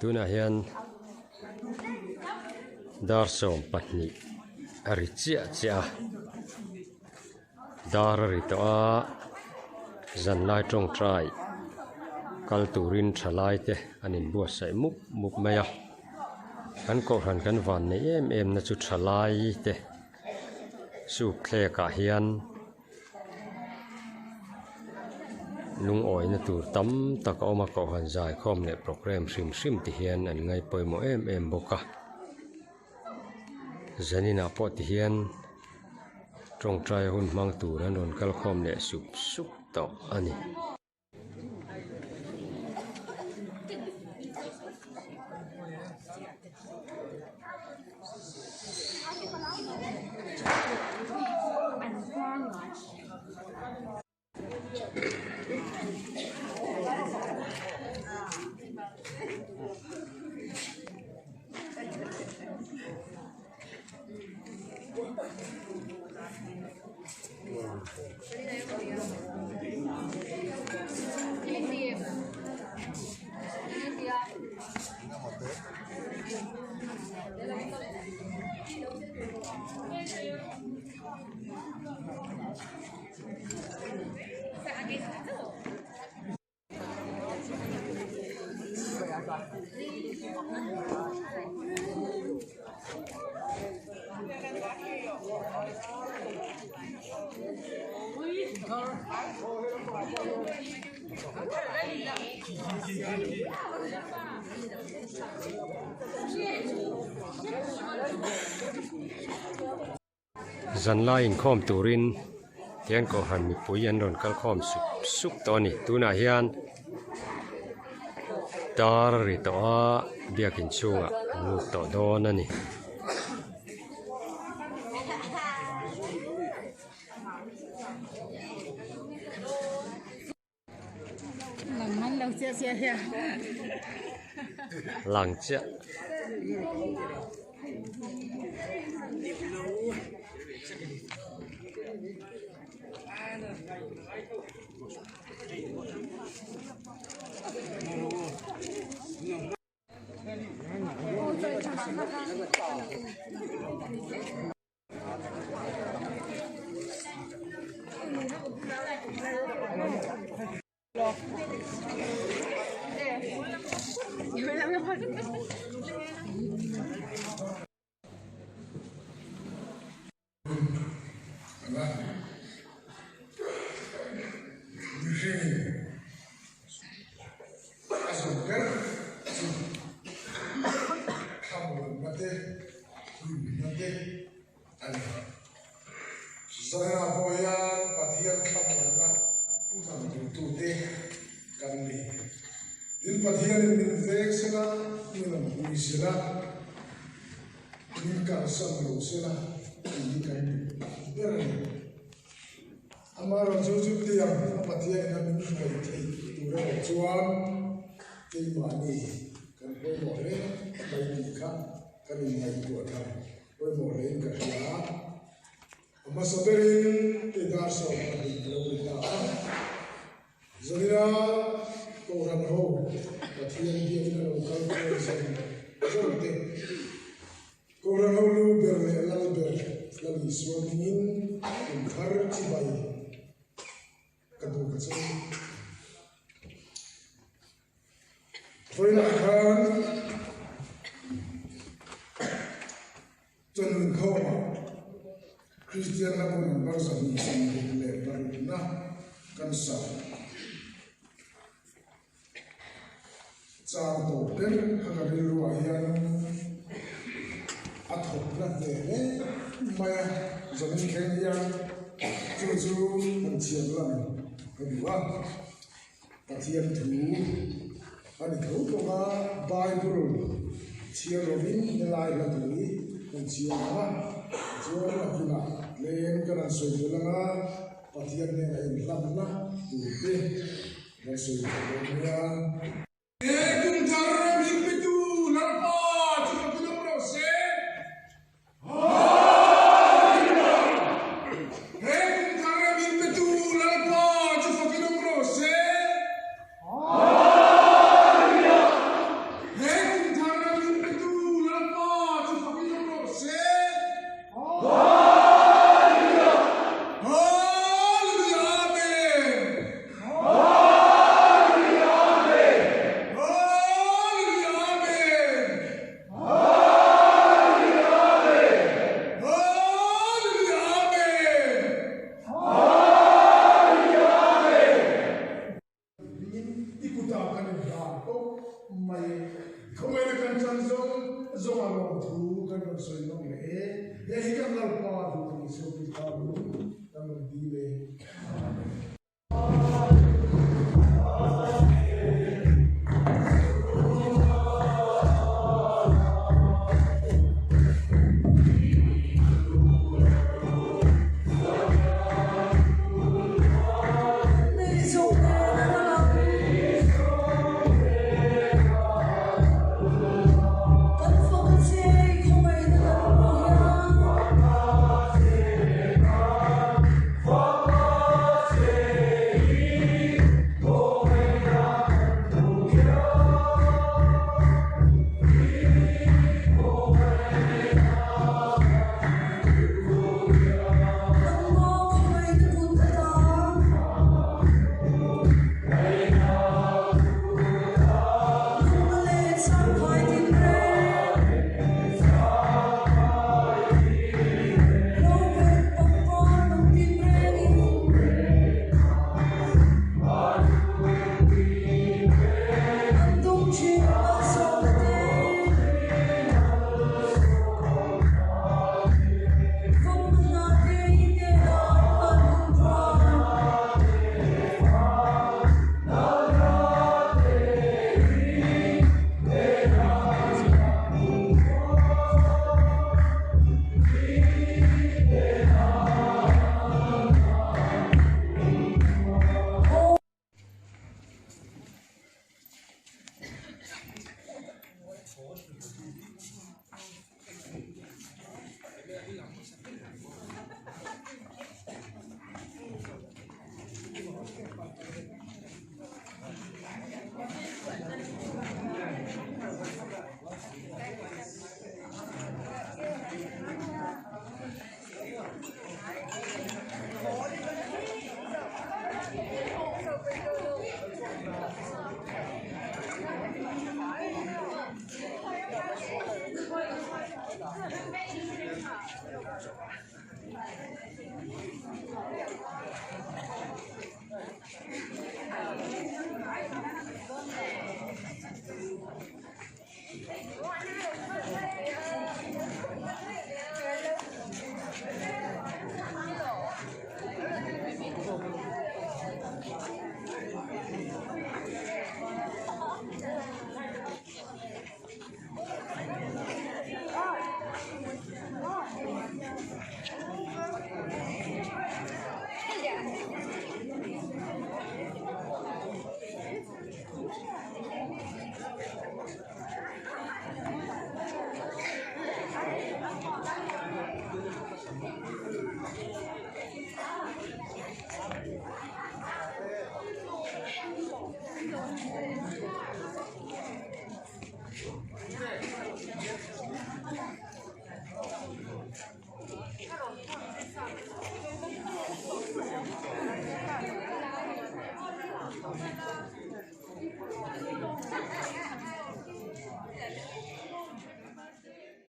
Tunah hian dar 12 a ri chiah chiah a dar a ri tawh a zanlai tawngtai kal turin thalai te an inbuatsaih mup mup mai a kan kohhran kan van neih em em na chu thalai te suk thlek ah hian. Lungawina tur tam tak a awm a kohhran zaikhawm leh programme hrim hrim ti hian an ngaih pawimawh em em bawk a zaninah pawh ti hian tawngtai hun hmang tur an rawn kal khawm leh sup sup tawh a ni. Zanlai inkhawm turin hian kohhran mipui an rawn kal khawm sup sup tawh a ni. Tunah hian dar a ri tawh a biakin chhungah an lut tawh dawn a ni. Lang chiah. Mihringin a zawm ber chu thlamuanna te, hlimna te a ni. Zaia pawh hian Pathian thlamuanna hman duhtute kan ni. Tin, Pathianin min veng sela, min rawn pui sela, min kalsan lo sela tih hi kan duh ber a ni. Amaherawhchu chutiang a Pathianin a min hruai theih tur erawh chuan keimahni kan pawimawh hle mai tih kha kan inngaihtuah thar pawimawh hlein ka hria a. A hmasa berin kei dar 12 a lo ni ta a. Zanina Kohhran ho Pathian biakin a lo kal khawm zawng zawng te. Kohhran ho lu ber leh lal ber Lal Isua hmingin kum thar chibai ka duh ka che. Vawilah khan Chawhnun khawmah Kristian hla bu number 226 na kan sa. Chang tawp ber kha ka rilruah hian a thawk na hle hle mai a, zanin thleng hian chu chu han chhiar lan ka duh a, Pathian thu a ni tho bawk a, Bible chhiar lovin helai hla thu hi kan chhiar ang a, tichuan a hunah tlem kan han sawi tel ang a, Pathian nen a inhlanna tur te. Kan sawi tawh dawn nia. He kum thar min petu Lalpa chu ka pilawm rawh se. Hallelujah! He kum thar min petu Lalpa chu fa pilawm rawh se. Hallelujah! He kum. zawng a lawmthu kan rawn sawi nawm leh e. Hei hi kan Lalpa duh Isua Krista hming kan rawn dil e.